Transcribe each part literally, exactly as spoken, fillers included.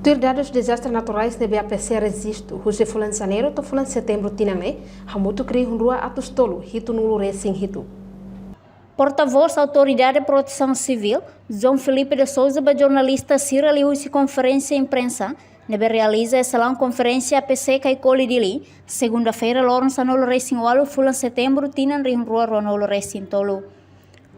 Tuir dadus dezastre naturais ne'ebé A P C rejistu, husi fulan Janeiru to'o fulan Setembru tinan ne'e, hamutuk rihun rua atus tolu hitunulu resin hitu. Portavós Autoridade Protesaun Sivíl, João Filipe de Sousa, ba jornalista sira liuhusi konferénsia imprensa ne'ebé realiza iha salaun konferénsia A P C Caicoli Dili, segunda-feira, loron sanulu resin ualu fulan Setembru tinan rihun rua ruanulu resin tolu.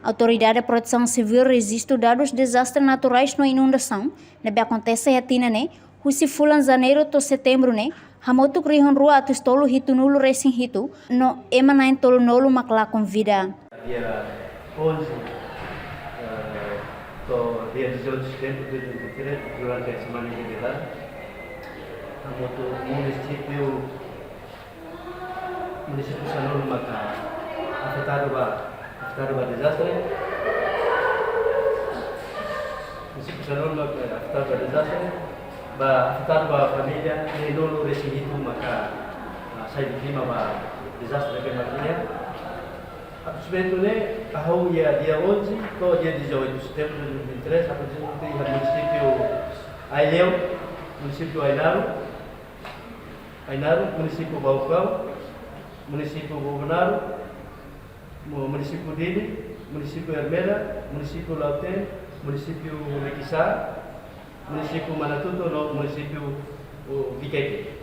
Autoridade Protesaun Sivíl rejistu dadus dezastre naturais no inundasaun ne'ebé akontese iha tinan ne'e, husi fulan Janeiru to'o Setembru ne'e, hamutuk rihun rua atus tolu hitunulu resin hitu, no ema na'in-tolunulu mak lakon vida. Dia onze, eh, to'o dia dezoito de setembro de dois mil e vinte e três, durante a semana em general, hamutuk munisípiu, munisípiu sanulu maka afetadu ba, afetadu ba dezastre. Munisípiu sanulu maka afetadu ba dezastre. Ba afetadu ba família, na'in-tolunulu resin hitu maka, ah, sai vítima ba dezastre ne'ebé mak iha. Akontesimentu ne'e hahú iha dia onze to'o dia dezoito de setembro de dois mil e vinte e três, akontesimentu iha munisípiu Aileu, munisípiu Ainaro, Ainaro, munisípiu Baucau, munisípiu Bobonaro, mu-, munisípiu Dili, munisípiu Ermera, munisípiu Lautém, munisípiu Liquiçá, munisípiu Manatuto no munisípiu, o, Viqueque.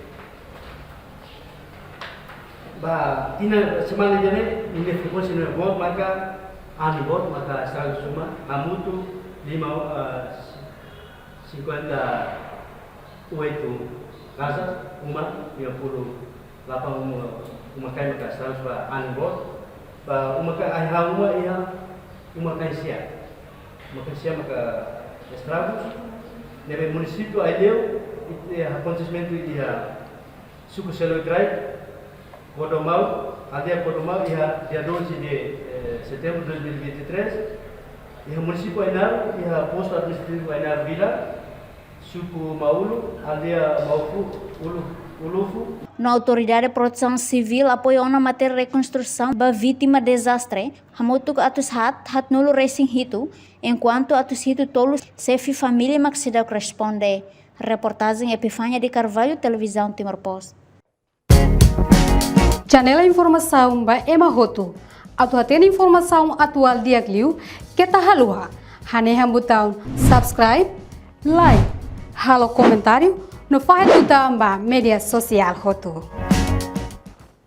Ba tinan semana ida-ne'e, nia frekuénsia ne'e boot maka, anin boot maka estragu suma, hamutuk lima, ah, cinquenta e oito casas, uma, lima puluh delapan uma, uma-kain maka estragu ba anin boot, ba uma-kain, ai ha uma iha uma-kain sia. Uma-kain sia maka estragu. Ne'ebé munisípiu Aileu, it-, eh, akontesimentu iha suku Seloitrai, Kodomau, aldeia Kodomau, iha dia doze de, eh, setembro de dois mil e vinte e três, iha munisípiu Ainaro, iha postu administrativu Ainaro Vila, suku Maulu, aldeia Maufu, Ulu-, Ulufu. No Autoridade Protesaun Sivíl apoia ona matéria rekonstrusaun ba vítima dezastre, hamutuk atus haat, haatnulu resin hitu, enkuantu atus hitu tolu xefe família mak seidauk responde. Reportajen Epifania de Carvalho, Televizaun Timor Post. Janela informasaun ba ema hotu. Atu hatene informasaun atuál di'ak liu, keta haluha hanehan butaun subscribe, like, halo komentáriu, no fahe tutan ba média sosiál hotu.